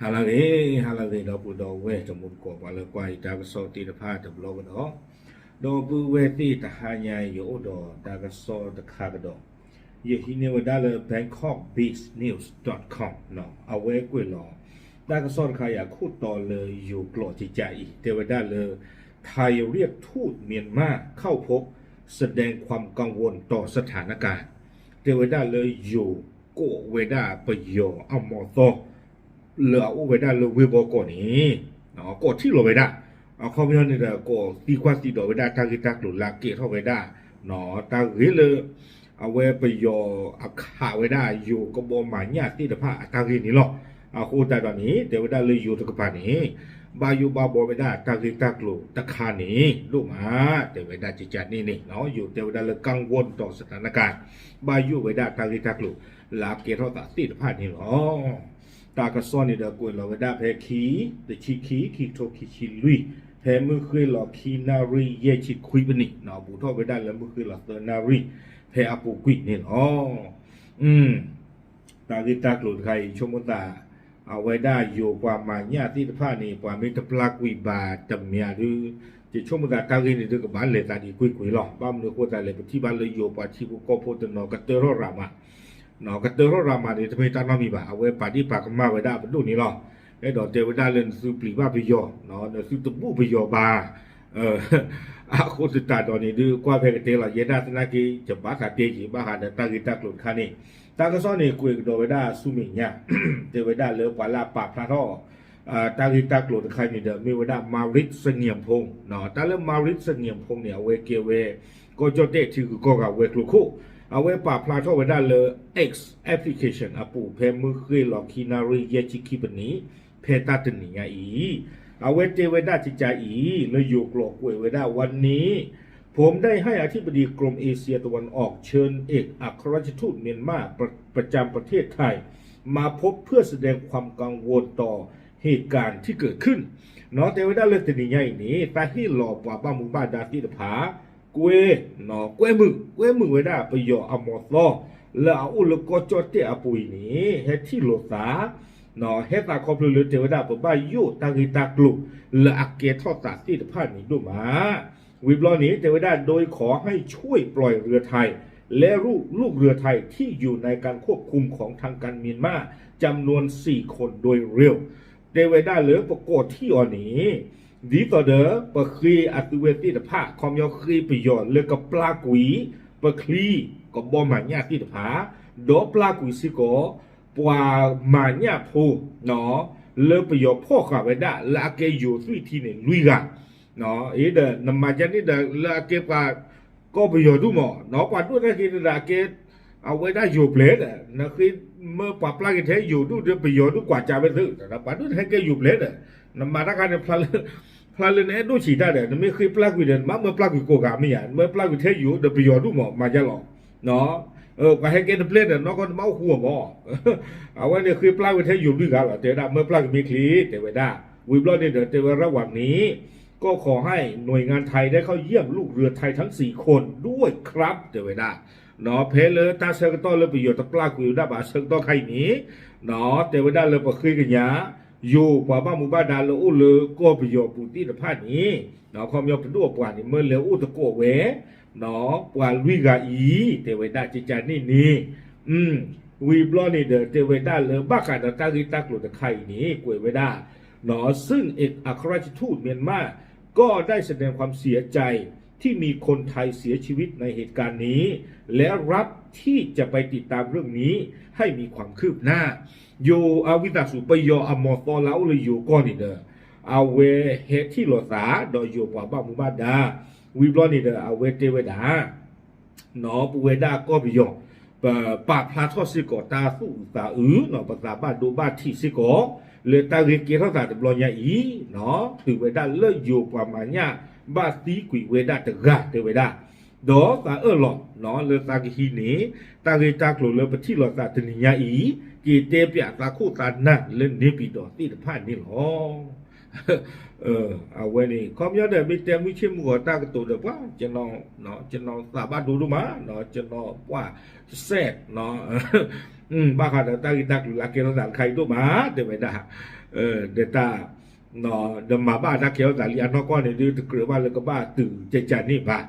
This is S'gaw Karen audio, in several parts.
ဟါလၢအဂ့ၤ, ဟါလၢအဂ့ၤ ဒီပုၢ်ဒီဝဲၢ်တံၤသကိး ပှၤလၢကွၢ်အံၤတၢ်ကစီၣ်သ့ၣ်တဖၣ်တဘျီကဒီး, ဒီပုၢ်ဝဲၢ်သ့ၣ်တဟါညါအံၤ ယအိၣ်ဒီးတၢ်ကစီၣ်တခါကဒီး, ယဟံးန့ၢ်ဝဲဒၣ်လၢ Bangkok Biz News dot com အဝဲကွဲးလီၤ တၢ်ကစီၣ်တခါအံၤအခိၣ်တီလၢယိၤကျိာ်ကကးအံၤ တဲဝဲဒၣ်လၢ ไทยเรียกทูตเมียนมาเข้าพบ แสดงความกังวลต่อสถานการณ์ တဲဝဲဒၣ်လၢယိၤကိးဝဲဒၣ်ပယီၤအမီၤသီ လၢအအိၣ်ဝဲဒၣ်လၢဝ့ၢ်ဘီကီၢ်န့ၣ် ကိးထံၣ်လီၤဝဲဒၣ်, အခီပညီန့ၣ်ဒီး ကိးသံကွၢ်သံဒိးဝဲဒၣ်တၢ်ဂ့ၢ်တၢ်ကျိၤလၢအကဲထီၣ်ဝဲဒၣ် တၢ်ဂ့ၢ်လၢ အဝဲပယီၤအခးဝဲဒၣ်ယိၤကဘီမၤညၣ်သ့ၣ်တဖၣ်အတၢ်ဂ့ၢ်န့ၣ်လီၤ. အဃိသတးဒီးန့ၣ် တဲဝဲဒၣ်လၢယိၤတကပၤန့ၣ် ဘၣ်ယိၣ်ဘၣ်ဘီဝဲဒၣ်တၢ်ဂ့ၢ်တၢ်ကျိၤတခါန့ၣ် ဒိၣ်မး တဲဝဲဒၣ်ကကးန့ၣ်န့ၣ် ယိၤတဲဝဲဒၣ်လၢ กังวลต่อสถานการณ์ ဘၣ်ယိၣ်ဝဲဒၣ်တၢ်ဂ့ၢ်တၢ်ကျိၤလၢအကဲထီၣ်သးသ့ၣ်တဖၣ်န့ၣ်လီၤ. တၢ်ကစီၣ်န့ၣ်ဒီးကွဲးလီၤဝဲဒၣ်ဖဲခံ တဆံခံ ခံကထိခံဆံလွံၢ် ဖဲမုၢ်ဃ့ၢ်လီၤခံနၣ်ရံၣ်ယဲၢ်ဆံခွံပနံး ဘူးထီၣ်ဝဲဒၣ်လၢမုၢ်ဃ့ၢ်လီၤသၢနၣ်ရံၣ် ဖဲအပူၤကွံာ်န့ၣ်လီၤ. တၢ်ဂ့ၢ်တၢ်ကျိၤတခါအံၤ ဆိကမိၣ်သး အဝဲဒၣ်ယိၤပှၤမၤညၣ်သ့ၣ်တဖၣ်န့ၣ် ပှၤမ့ၢ်တပျၢ်ကွံာ်ဘၣ်တမံၤဒီး ယဆိကမိၣ်သးတၢ်ဂ့ၢ်န့ၣ်ဒုးကဘၣ်လဲၤသးဒံးကွ့ၢ်ကွ့ၢ်လီၤ. ဘၣ်မနုၤအဃိသတးလဲၣ် ပထံၣ်ဘၣ်လၢယိၤပှၤထံဖိကီၢ်ဖိတနီၤကတၢၢ်ထီၣ်ရၤမး ကတၢၢ်ထီၣ်ရၤမးန့ၣ် တမ့ၢ်တၢ်နီတမံၤဘၣ်. အဝဲပာ်ဒ့ၣ်ပာ်ကမၣ်ဝဲဒၣ်အပဒိၣ်န့ၣ်လီၤ. အဲၣ်ဒိးတဲဝဲဒၣ်လၢနသုပျံၤဘၣ်ပယီၤ နသုတဘူၣ်ပယီၤဘၣ် အဃိသတးဒီးန့ၣ်ဒုး ကွၢ်ဖဲကတဲလီၤ ယဲဒၣ်သနာ်က့ ယဘၣ်သးတဲက့ၤဘၣ်ဃးဒီးတၢ်ဂ့ၢ်တၢ်ကျိၤတခါန့ၣ် တၢ်ကစီၣ်န့ၣ် ကွဲးကဒီးဝဲဒၣ်ဆူမဲာ်ညါ တဲဝဲဒၣ်လၢပှၤလၢအပာ်ဖျါထီၣ် တၢ်ဂ့ၢ်တၢ်ကျိၤတခါန့ၣ်ဒီး မ့ၢ်ဝဲဒၣ် Marit Sagiampong တၢ်လၢ Marit Sagiampong န့ၣ် အဝဲကဲဝဲ ကီၢ်ကၠီၣ်တဲၣ်ထံဂုၤကီၢ်ဂၤဝဲၤကျိၤခိၣ် အဝဲပာ်ဖျါထီၣ်ဝဲဒၣ်လၢ X application အပူၤ ဖဲမုၢ်ဃ့ၢ်လီၤခံနၣ်ရံၣ်ယဲၢ်ဆံခံပနံး ဖဲတၢ်တနံၤညါအံၤ အဝဲတဲဝဲဒၣ်ကကးအံၤ လၢယိၤကျိာ်ကွဲးဝဲဒၣ် วันนี้ ผมได้ให้อธิบดีกรมเอเชียตะวันออก เชิญเอกอัครราชทูต เมียนมาประจำประเทศไทย มาพบเพื่อแสดงความกังวลต่อเหตุการณ์ที่เกิดขึ้น တဲဝဲဒၣ်လၢတနံၤညါအံၤန့ၣ် သးဟ့ၣ်လီၤပှၤဘၣ်မူဘၣ်ဒါသ့ၣ်တဖၣ် ကွဲ ကွဲမုာ် ကွဲမုာ်ဝဲဒၣ်ပယီၤအမီၤသီ လၢအအိၣ်လၢကီၢ်ကၠီၣ်တဲၣ်အပူၤအံၤန့ၣ် ဟဲထံၣ်လိာ်သး ဟဲသးခီဖျိလၢတဲဝဲဒၣ် ပဘၣ်ယိၣ်တၢ်ဂ့ၢ်တၢ်ကျိၤလၢအကဲထီၣ်သးသ့ၣ်တဖၣ်န့ၣ်ဒိၣ်မး ဝံၤဘျီန့ၣ် တဲဝဲဒၣ် โดยขอให้ช่วยปล่อยเรือไทย และลูกเรือไทยที่อยู่ในการควบคุมของทางการเมียนมาจำนวนสี่คนโดยเร็ว တဲဝဲဒၣ်လၢပကိးထံၣ်အီၤန့ၣ် ဒ်သိးဒီး ပဃ့အသုဝဲသ့ၣ်တဖၣ် ခီပညီဃ့ပယီၤလၢကပျၢ်ကွံာ် ပချံ ကဘီမၤညၣ်သ့ၣ်တဖၣ် ဒီးပျၢ်ကွံာ်စ့ၢ်ကီး ပှၤမၤညၣ်ဖိ လၢပယီၤဖီၣ်ဃာ်ဝဲဒၣ် လၢအကဲယိၤသွံၣ်ထံန့ၣ် လွံၢ်ဂၤ အ့ဒီး နမၤဒ်န့ၣ်ဒီး လၢအကဲပှၤကီၢ်ပယီၤဒူၣ်မး ပှၤဒိၣ်တၢ်က့ၤဒီးအကဲ အဝဲဒၣ်ယိၤပျဲၢ်ဒီး နဃ့မၢပှၤပျၢ်က့ၤထဲယိၤဒူၣ်ဒီး ပယီၤဒူၣ်ကွၢ်ကးဝဲသု ပှၤဒိၣ်တၢ်ကဲယိၤပျဲၢ်ဒီး နမၤတၢ်ခါန့ၣ် ဖျါလၢနအဲၣ်ဒိၣ်ဆံးတၢ်ဒီး နမ့ၢ်ဃ့ပျၢ်ကွံာ်ဒီး နဘၣ်မၢပျၢ်ကွံာ်ကိးဂၤမ့ၢ်ဧါ, နမၢပျၢ်ကွံာ်ထဲယိၤဒီးပယီၤဒူၣ်မး မၤယါလီၤ ပှၤဟဲကဲတပျဲၢ်ဒီး နီၢ်ကီၢ်နဘၣ်အိၣ်ဃူအီၤမး အဝဲန့ၣ်ဃ့ပျၢ်ကွံာ်ထဲယိၤလွံၢ်ဂၤလီၤ တဲဝဲဒၣ်မၢပျၢ်ကွံာ်မ့ၢ်ချ့ တဲဝဲဒၣ် ဝံၤဘျီန့ၣ်ဒီး တဲဝဲဒၣ် วันนี้ ก็ขอให้หน่วยงานไทยได้เข้าเยี่ยมลูกเรือไทยทั้งสี่คนด้วยครับ တဲဝဲဒၣ် ဖဲလၢတၢ်ဆၢကတီၢ်လၢပယီၤတပျၢ်ကွံာ်ဝဲဒၣ်ဘၣ်ဆၢကတီၢ်ခါအံၤန့ၣ် တဲဝဲဒၣ်လၢပဃ့ကညး ယိၤပှၤဘၣ်မူဘၣ်ဒါလၢအိၣ်လၢကီၢ်ပယီၤပူၤသ့ၣ်တဖၣ်န့ၣ် ခီပညီပဒိၣ်အပှၤန့ၣ် မၢလဲၤအိၣ်သကိးဝဲ ပှၤလွံၢ်ဂၤအံၤ တဲဝဲဒၣ်ကကးန့ၣ်န့ၣ် ဝံၤဘျီန့ၣ်ဒီး တဲဝဲဒၣ်လၢဘၣ်ဃးဒီးတၢ်ဂ့ၢ်တၢ်ကျိၤတခါအံၤန့ၣ် ကွဲးဝဲဒၣ် ซึ่งเอกอัครราชทูตเมียนมาก็ได้แสดงความเสียใจที่มีคนไทยเสียชีวิตในเหตุการณ์นี้ และรับที่จะไปติดตามเรื่องนี้ให้มีความคืบหน้า ယိၤအဝံသးစူၤ ပယီၤအမီၤသီလၢအအိၣ်လၢယိၤကီၢ်န့ၣ်ဒီး အဝဲဟဲထံၣ်လိာ်သး ဒီးယိၤပှၤဘၣ်မူဘၣ်ဒါ ဝံၤဘျီန့ၣ်ဒီး အဝဲတဲဝဲဒၣ် ပဝဲဒၣ်ကီၢ်ပယီၤ ပပာ်ဖျါထီၣ်စ့ၢ်ကီးတၢ်သူၣ်အုးသးအုး ပသးဘၣ်ဒိဘၣ်ထံးစ့ၢ်ကီး လၢတၢ်ဂ့ၢ်ကဲထီၣ်သးတဘျီညါအံၤ တုၤဝဲဒၣ်လၢယိၤပှၤမၤညၣ်ဘၣ်သံကွံာ်ဝဲဒၣ်တဂၤတဲဝဲဒၣ် ဒီးသးအၢၣ်လီၤ လၢသးကဟံးန့ၢ် တၢ်ဂ့ၢ်တၢ်ကျိၤလၢပထံၣ်လိာ်သးတနံၤညါအံၤ က့ၤတဲပၠးသးခိၣ်သးနၢ်လၢန့ၣ်ပံၤဒီးသ့ၣ်တဖၣ်န့ၣ်လီၤ. အဝဲန့ၣ် ခီပညီဒီး မ့ၢ်တဲမုၢ်ဆ့ၣ်မုၢ်ဂီၤတၢ်ကတိၤဒီး ပှၤ ကျွန်တော်သးဘၣ်ဒိဒိၣ်မး, ကျွန်တော်ပှၢ်စဲး, ဘၣ်ဃးဒီးတၢ်ဂ့ၢ်တၢ်ကျိၤလၢအကဲထီၣ်သးတခါအံၤဒိၣ်မး တဲဝဲဒၣ်, ဒီးတၢ် ဒီးမၤဘၣ်တၢ်ကဲထီၣ်သးလံအနီၢ်ကီၢ်န့ၣ်ဒုး တကြၢးဘၣ်လၢကဘၣ်တုၤကကန့ၣ်ဘၣ်,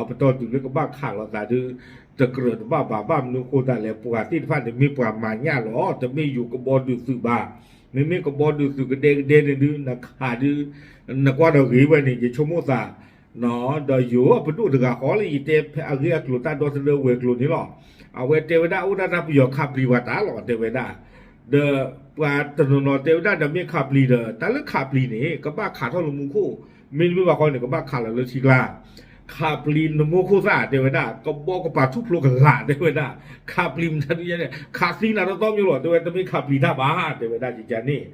ပတီၢ်တုၤလၢကဘၣ်ခးလိာ်သးဒုး တကြၢးတဘၣ်ဘၣ်, ဘၣ်မနုၤအဃိသတးလဲၣ်, ပှၤသ့ၣ်တဖၣ်န့ၣ်မ့ၢ်ပှၤမၤညၣ်လီၤ, တမ့ၢ်ယိၤကဘီဒုးသုးဘၣ်, မ့မ့ၢ်ကဘီဒုးသုးကဒဲကဒဲန့ၣ်ဒုး နခးဒုး နကွၢ်ဒီးဂ့ၤဝဲန့ၣ် ယဆိကမိၣ်သး ဒီးယိၤအပဒိၣ်တဂၤဃီလၢယတဲဖဲအဂ့ၢ်အကျိၤတၢ်ဒီသဒၢဝဲၤကျိၤန့ၣ်လီၤ. အဝဲတဲဝဲဒၣ်အိၣ်ဒၣ်တၢ်ပယီၤခးပျံၤပှၤတၢ်လီၤ တဲဝဲဒၣ်, ဒီးပှၤတနီၤနီၤတဲဝဲဒၣ်ဒီးမ့ၢ်ခးပျံၤဒီး တၢ်လၢခးပျံၤန့ၣ် ကဘၣ်ခးထီၣ်လၢမူခိၣ်, မ့တမ့ၢ်ဘၣ်ဃီန့ၣ် ကဘၣ်ခးလီၤလၢထံကျါ ခးပျံၤနမိၢ်ခိၣ်သၣ် တဲဝဲဒၣ်, ကဘီကပၤထူၣ်ဖျိကလာ် တဲဝဲဒၣ်, ခးပျံၤမတၤဒုးယဲန့ၣ် ခးသံနၤတီတီမျိုးလီၤ တဲဝဲ တမ့ၢ်ခးပျံၤတၢ်ဘၣ် တဲဝဲဒၣ်ကကန့ၣ်,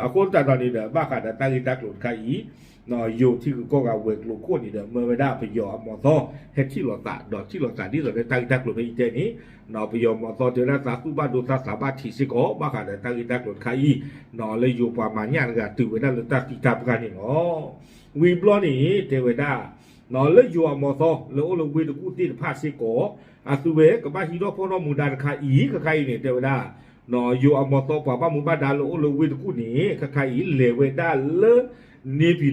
အဃိသတးဒီးန့ၣ်ဒီး ဘၣ်ဃးဒီးတၢ်ဂ့ၢ်တၢ်ကျိၤတခါအံၤ ယိၤထံဂုၤကီၢ်ဂၤဝဲၤကျိၤခိၣ်န့ၣ်ဒီး မၢဝဲဒၣ်ပယီၤအမီၤသီ ဟဲထံၣ်လိာ်သး ဒီးထံၣ်လိာ်သးဒ်သိးလၢတၢ်ဂ့ၢ်တၢ်ကျိၤဖဲအံၤတဲန့ၣ်, ပယီၤမီၤသီတဲဝဲဒၣ်သးသူၣ်ဘၣ်ဒိသးသးဘၣ်ထံးစ့ၢ်ကီး ဘၣ်ဃးဒီးတၢ်ဂ့ၢ်တၢ်ကျိၤတခါအံၤ, လၢယိၤပှၤမၤညၣ်တဂၤတုၤဝဲဒၣ်လၢတၢ်သံတၢ်ပှၢ်န့ၣ်လီၤ. ဝံၤဘျီန့ၣ် တဲဝဲဒၣ် လၢယိၤအမီၤသီလၢအိၣ်လၢဝ့ၢ်တကူၣ်သ့ၣ်တဖၣ်စ့ၢ်ကီး အသုဝဲကဘၣ်ဟံးထီၣ်ဖီၣ်ထီၣ်မူဒါတခါအံၤ ခဲခါအံၤန့ၣ် တဲဝဲဒၣ် ယိၤအမီၤသီပှၤဘၣ်မူဘၣ်ဒါလၢအိၣ်လၢဝ့ၢ်တကူၣ်န့ၣ် ခဲခါအံၤ လဲၤဝဲဒၣ်လၢ န့ၣ်ပံ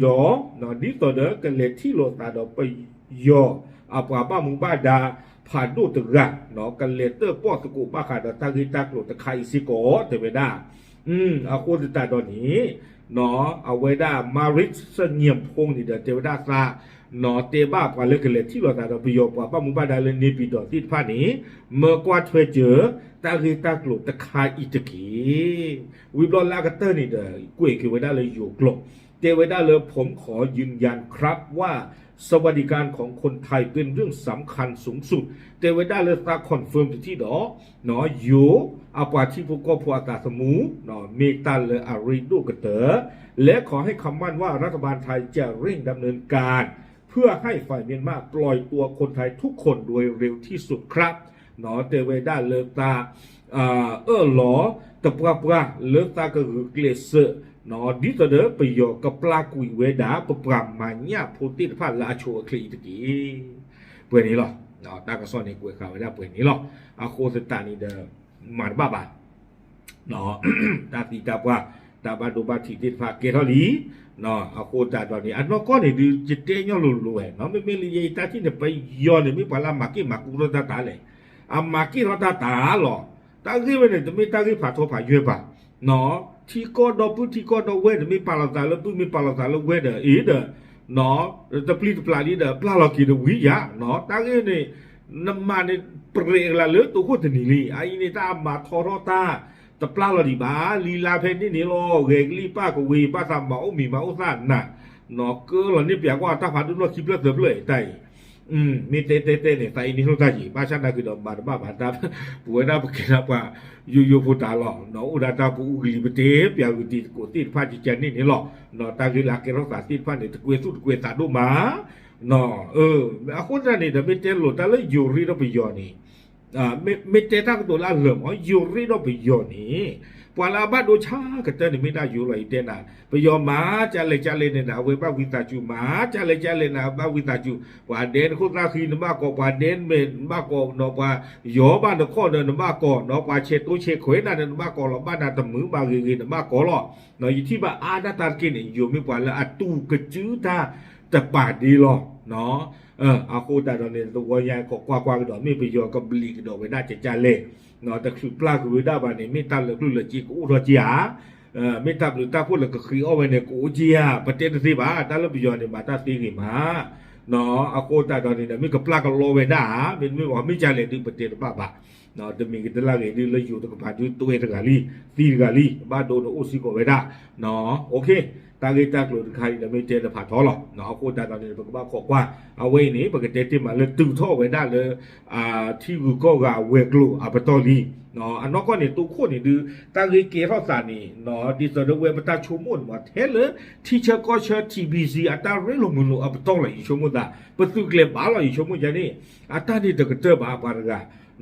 ၤဒီး ဒ်သိးဒီးကလဲၤထံၣ်လိာ်သးဒီးပယီၤအပှၤဘၣ်မူဘၣ်ဒါဖးဒိၣ်တဂၤ ကလဲၤတၢၣ်ပီၣ်သကိးဘၣ်ဃးဒီးတၢ်ဂ့ၢ်တၢ်ကျိၤတခါအံၤစ့ၢ်ကီး တဲဝဲဒၣ် အဃိသတးဒီးန့ၣ် အဝဲဒၣ် Maris Sanyimphone န့ၣ်ဒီး တဲဝဲဒၣ်သး တဲဘၣ်ပှၤလၢကလဲၤထံၣ်လိာ်သးဒီးပယီၤပှၤဘၣ်မူဘၣ်ဒါလၢန့ၣ်ပံၤဒီးသ့ၣ်တဖၣ်န့ၣ် မၢကွၢ်ထွဲစၢၤ တၢ်ဂ့ၢ်တၢ်ကျိၤတခါအံၤတက့ၢ်. ဝံၤဘျီလၢအကတၢၢ်န့ၣ်ဒီး ကွဲးက့ၤဝဲဒၣ်လၢယိၤကျိာ် တဲဝဲဒၣ်လၢ ผมขอยืนยันครับว่า สวัสดิการของคนไทยเป็นเรื่องสำคัญสูงสุด တဲဝဲဒၣ်လၢသး confirm တထံၣ်ဒီး ယိၤအပှၤထံဖိကီၢ်ဖိအသးသမူ မ့ၢ်တၢ်လၢအရ့ဒိၣ်ကတၢၢ် และขอให้คำมั่นว่ารัฐบาลไทยจะเร่งดำเนินการเพื่อให้ฝ่ายเมียนมาปล่อยตัวคนไทยเป็นเรื่องสำคัญสูงสุด တဲဝဲဒၣ်လၢသး အၢၣ်လီၤတပှၢ်ပှၢ်လၢသးကဂုာ်ကျဲးစၢး ဒ်သိးဒီးပယီၤကပျၢ်ကွံာ်ဝဲဒၣ် ပပှၤမၤညၣ်ဖိသ့ၣ်တဖၣ်လၢအဆိအချ့အံၤတက့ၢ်. ပှဲၤန့ၣ်လီၤ. တၢ်ကစီၣ်န့ၣ်ကွဲးဃာ်ဝဲဒၣ်ပှဲၤန့ၣ်လီၤ. အဃိသတးန့ၣ်ဒီး မၤတဘၣ်ဘၣ် တၢ်သံတၢ်ပှၢ် တၢ်ဘၣ်ဒိဘၣ်ထံးသ့ၣ်တဖၣ်ကဲထီၣ်လံ. အဃိသတးဒီးန့ၣ် အနီၢ်ကီၢ်န့ၣ်ဒုး ယတဲညီလိၤလိၤဝဲ မ့မ့ၢ်လၢယတၢ်ထံၣ်န့ၣ် ပယီၤန့ၣ် မ့ၢ်ပှၤလၢအမၤက့ၢ်မၤကူထီၣ်တၢ်တၢ်လဲၣ်, အမၤက့ၢ်ထီၣ်တၢ်တၢ်လီၤ. တၢ်ဂ့ၢ်ဝဲန့ၣ် တမ့ၢ်တၢ်ဂ့ၢ်ဖးထီဖးယွဲၢ်ဘၣ်. ထံကီၢ်ဒီပုၢ်ထံကီၢ်ဒီဝဲၢ်န့ၣ် မ့ၢ်ပာ်လီၤသးလၢပုၢ် မ့ၢ်ပာ်လီၤသးလၢဝဲၢ်ဒီး အ့ဒီး တပျံၤတပျၢ်လံဒီး ပျၢ်လီၤက့ၤတဝံၤယၤ, တၢ်ဂ့ၢ်န့ၣ် နမၤန့ၣ် ပရ့းကလးလၢတိခိၣ်တနံၤလံ. အအံၤန့ၣ် တၢ်အမၤထီထီၣ်တၢ် တပျၢ်လီၤဒံးဘၣ်. လံလါဖဲန့ၣ်န့ၣ်လီၤ ဂဲၤကလံၣ်ပၢ်ကဝ့ၤ ဘၣ်သးမၤအိၣ်မံၤမၤအိၣ်သၣ်နၤ, ကၢလီၤန့ၢ်ပၠးကွၢ်တၢ်ဖးဒိၣ်နီၢ်ခံဖျၢၣ်သၢဖျၢၣ်တၢ်အံၤ မ့ၢ်တဲတဲတဲန့ၣ် သးအံၤန့ၣ်လိၣ်တၢ်ယံၤ ဘၣ်ဆၣ်နာ်က့ၤဒီးမၤတဘၣ်ဘၣ်တၢ် ပဝဲဒၣ်ပကဲဒၣ်ပှၤယိယိဖိတၢ်လီၤ. အိၣ်ဒၣ်တၢ်ပအူကလံၤ ပတဲပၠးဂုာ်တံၤသကိးသ့ၣ်တဖၣ်ကကန့ၣ်န့ၣ်လီၤ. တၢ်ဂ့ၢ်လၢအကဲထီၣ်သးသ့ၣ်တဖၣ်န့ၣ် တကွဲသူၣ်တကွဲသးဒိၣ်မး အဃိသတးန့ၣ်ဒီး မ့ၢ်တဲလိာ်တၢ်လၢယိၤရ့ဒီးပယီၤန့ၣ် မ့ၢ်တဲတၢ်ကတိၤလၢအလၢာ်မး ယိၤရ့ဒီးပယီၤန့ၣ် ပှၤလၢအဘၣ်ဒိဆါကတၢၢ်န့ၣ် မ့ၢ်ဒၣ်ယိၤလီၤ. ယတဲနၤ ပယီၤမၤကလဲၣ်ကလဲၣ်န့ၣ်ဒီး အဝဲဘၣ်ဝံသးစူၤ မၤကလဲၣ်ကလဲၣ်န့ၣ် အဘၣ်ဝံသးစူၤ ပှၤဒဲနခိၣ်သၣ်ဃံနဘၣ်ကိး ပှၤဒဲမဲာ်နဘၣ်ကိး ပှၤယီၤဘၣ်နခီၣ်ဒီးနဘၣ်ကိး ပှၤဆဲးတိဆဲးခွဲးနၤဒီးနဘၣ်ကိးလီၤ ဘၣ်နၤတမုာ်ဘၣ်ဂ့ၤဂ့ၤနဘၣ်ကိးလီၤ. ယထံၣ်ဘၣ်အါဒၣ်တၢ်တက့ၢ်န့ၣ် ယိၤမ့ၢ်ပှၤလၢအတူၢ်ကစုတၢ်တပာ်ဒ့လီၤ. အဃိသတးဒီးန့ၣ် သဝီညါကိးကွၢ်ကွၢ်ကဒီး မ့ၢ်ပယီၤကဘျံးကဒီးဝဲဒၣ်ကကလဲၣ် တချုးပျၢ်ကွံာ်ဝဲဒၣ်ဘၣ်န့ၣ် မ့ၢ်တၢ်လၢာ်ကျိၣ်လၢာ်စ့ကအိၣ်ထီၣ်က့ဧါ, မ့ၢ်တၢ်ဘျုးတၢ်ဖှိၣ်လၢကဃ့အီၣ်ဝဲန့ၣ် ကအိၣ်က့ဧါ, ပတဲတသ့ဘၣ်. တၢ်လၢပယီၤန့ၣ် မၤတၢ်သ့ဂ့ၤမး. အဃိသတးဒီးန့ၣ်ဒီး မ့ၢ်ကပျၢ်ကလီဝဲဒၣ်ဧါ, မ့တမ့ၢ်ဘၣ် မ့ၢ်ကလဲၣ်ဒုး ပတဲတဘၣ်ဘၣ်. တမံၤကတလၢ်ဂ့ၤဒုး လၢယိၤတကပၤဒုး တွဲတဂၤလံ, သံတဂၤလံ, ဘၣ်ဒိန့ၣ်အိၣ်စ့ၢ်ကီးဝဲဒၣ်. တၢ်ဂ့ၢ်တၢ်ကျိၤတခါအံၤဒီး မ့ၢ်တဲလၢဖးထီလီၤ. အဃိသတးဒီးန့ၣ် ပကဘၣ်ခိးကွၢ်, အဝဲအံၤန့ၣ် ပကတဲတ့ၢ်မးလၢတုၤထီၣ်ဝဲဒၣ်လၢ ထံဂုၤကီၢ်ဂၤဝဲၤကျိၤအပတီၢ်လံ. အနီၢ်ကီၢ်န့ၣ် တိခိၣ်န့ၣ်ဒုး တၢ်ဂ့ၢ်ကဲထီၣ်သးန့ၣ် ဒ်သိးဒီးဝဲပတၢ်ဆိကမိၣ်န့ၣ်မး ထဲလၢထံဆၢကီၢ်ဆၢ ထံဘံစံ အတၢ်ရ့လိာ်မုာ်လိာ်အပတီၢ်လီၤ ယဆိကမိၣ်သး, ပသုးကျဲၤဘၣ်လီၤ ယဆိကမိၣ်ယဲန့ၣ်, အတၢ်န့ၣ်တကတၢၢ်ဘၣ်ပှၤတဂ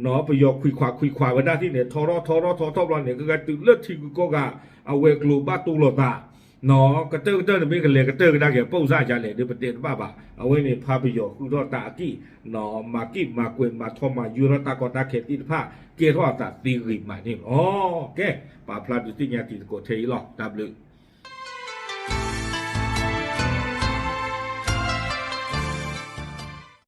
ၤ, ပယီၤခွံခွးခွံခွးဝဲဒၣ်သ့ၣ်န့ၣ် ထီထီၣ်ထီထီၣ်ထီထီၣ်ဘျီန့ၣ် ကဂၤတုၤလၢထံဂုၤကီၢ်ဂၤ အဝဲၤကျိၤဘၣ်တူၢ်လိာ်သး နီၢ် ကတၢၢ်ကတၢၢ်န့ၣ်မ့ၢ်ကလဲၤကတၢၢ်ကဒါက့ၤ ပၢၢ်စၢ်ယါလဲၣ်ဒီး ပတဲတဘၣ်ဘၣ်. အဝဲန့ၣ် ဖါပယီၤဃုထီၣ်တၢ်အကံၢ်, နီၢ် မၤကံၢ်မၤကွဲးမၤထီၣ်မၤယိထီၣ်တၢ်ကီတၢ်ခဲသ့ၣ်တဖၣ် ကဲထီၣ်အသးသ့ဂ့ၤမးန့ၣ်လီၤ. ကဲ, ပာ်ဖျါဒုးသ့ၣ်ညါတံၤသကိးထဲအံၤလီၤ. တၢ်ဘျုး